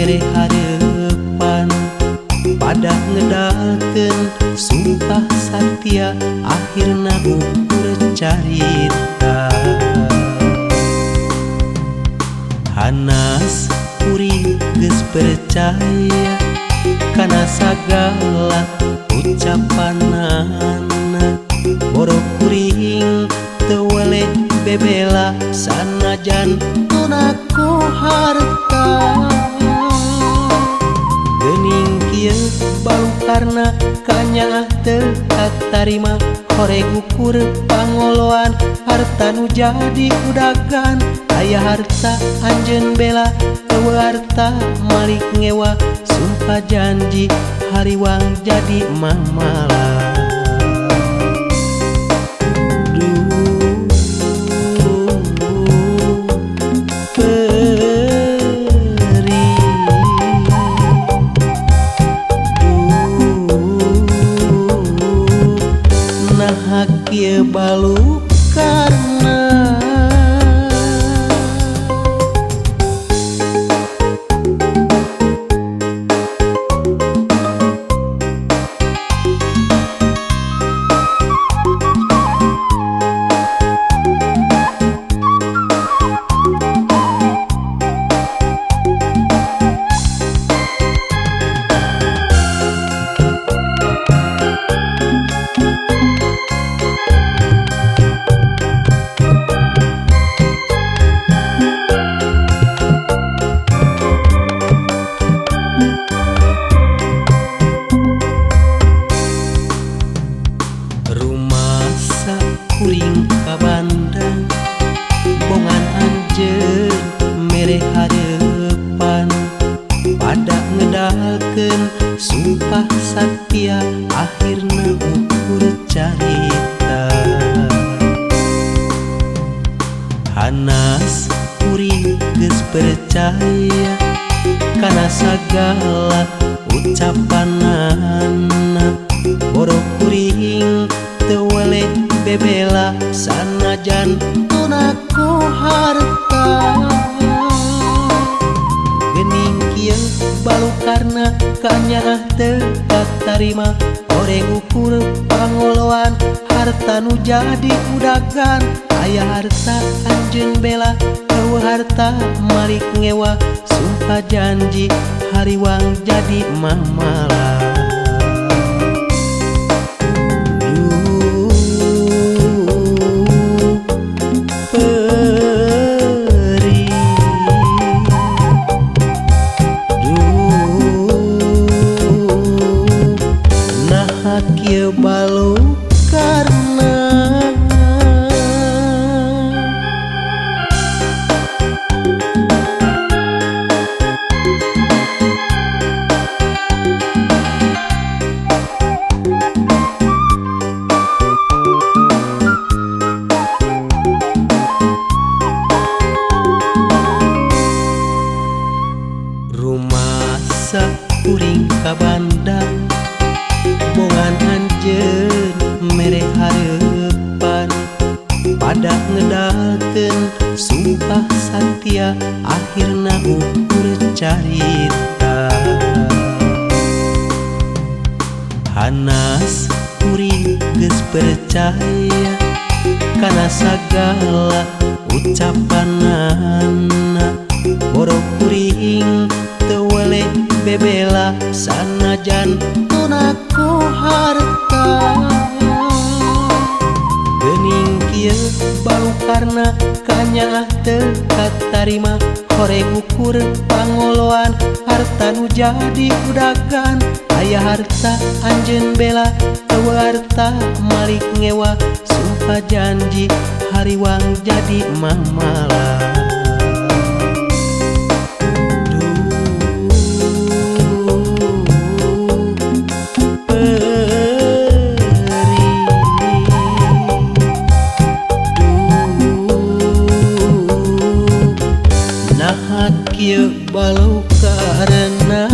mere hareupan pada ngedalkeun sumpah satia akhirna ukur carita. Hanas kuring geus percaya kana sagala ucapanana, boro kuring teu weleh bebela sanajan tunaku harta. Geuning kieu balukarna kanyaah teu katarima, horeng ukur pangoloan harta nu jadi udagan. Aya harta anjeun bela, eueuh harta malik ngewa, sumpah janji hariwang jadi mamala. Duh peri, duh naha kieu balukarna. Rumasa kuring ka Bandang, bongan anjeun mere hareupan pada ngedalkeun sumpah satia akhirna ukur carita. Hanas kuring geus percaya kana sagala ucapanana, boro kuring teu weleh bebela sanajan tunaku harta. Geuning kieu balukarna kanyaah teu katarima, horeng ukur pangoloan harta nu jadi udagan. Aya harta anjeun bela, eueuh harta malik ngewa, sumpah janji hariwang jadi mamala. Duh peri, duh naha kieu balukarna. Rumasa kuring ka Bandang, bongan anjeun mere hareupan pada ngedalkeun sumpah satia akhirna ukur carita. Hanas kuring geus percaya kana sagala ucapanana, boro kuring teu weleh bebela sanajan tunaku harta. Geuning kieu balukarna kanyaah teu katarima, horeng ukur pangoloan harta nu jadi udagan. Aya harta anjeun bela, eueuh harta malik ngewa, sumpah janji hariwang jadi mamala. Duh peri, duh naha kieu balukarna.